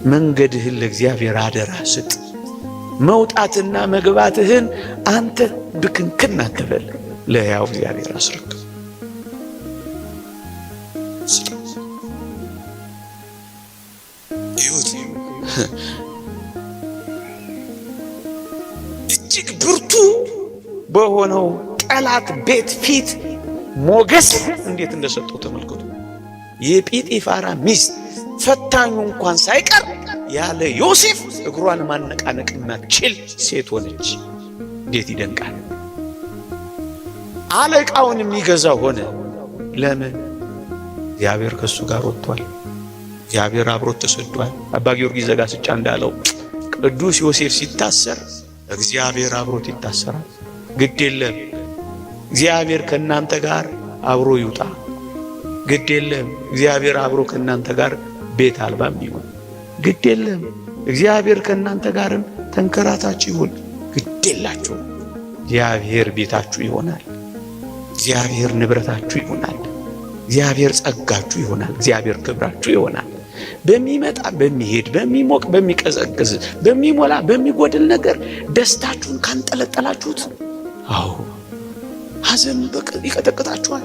መንገድህን ለእግዚአብሔር አደራ ስጥ። መውጣትና መግባትህን አንተ ብክንክን አትበል፣ ለሕያው እግዚአብሔር አስረክብ። እጅግ ብርቱ በሆነው ጠላት ቤት ፊት ሞገስ እንዴት እንደሰጠው ተመልከቱ። የጲጢፋራ ሚስት ፈታኙ እንኳን ሳይቀር ያለ ዮሴፍ እግሯን ማነቃነቅ የማትችል ሴት ሆነች። እንዴት ይደንቃል! አለቃውን የሚገዛ ሆነ። ለምን? እግዚአብሔር ከእሱ ጋር ወጥቷል። እግዚአብሔር አብሮት ተሰዷል። አባ ጊዮርጊስ ዘጋስጫ እንዳለው ቅዱስ ዮሴፍ ሲታሰር እግዚአብሔር አብሮት ይታሰራል። ግድ የለም እግዚአብሔር ከእናንተ ጋር አብሮ ይውጣ። ግድ የለም እግዚአብሔር አብሮ ከእናንተ ጋር ቤት አልባም ይሁን። ግድ የለም እግዚአብሔር ከእናንተ ጋርም ተንከራታች ይሁን። ግድ የላችሁ እግዚአብሔር ቤታችሁ ይሆናል። እግዚአብሔር ንብረታችሁ ይሆናል። እግዚአብሔር ጸጋችሁ ይሆናል። እግዚአብሔር ክብራችሁ ይሆናል። በሚመጣ በሚሄድ በሚሞቅ በሚቀዘቅዝ በሚሞላ በሚጎድል ነገር ደስታችሁን ካንጠለጠላችሁት፣ አዎ ሐዘን ይቀጠቅጣችኋል።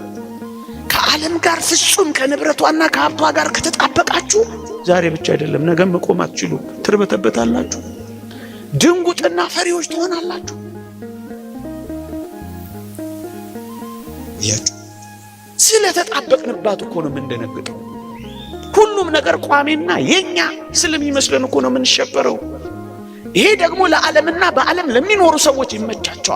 ከዓለም ጋር ፍጹም ከንብረቷና ከሀብቷ ጋር ከተጣበቃችሁ ዛሬ ብቻ አይደለም ነገም መቆም አትችሉ፣ ትርበተበታላችሁ፣ ድንጉጥና ፈሪዎች ትሆናላችሁ። ስለተጣበቅንባት እኮ ነው የምንደነግጠው። ሁሉም ነገር ቋሚና የኛ ስለሚመስለን እኮ ነው የምንሸበረው። ይሄ ደግሞ ለዓለምና በዓለም ለሚኖሩ ሰዎች ይመቻቸዋል።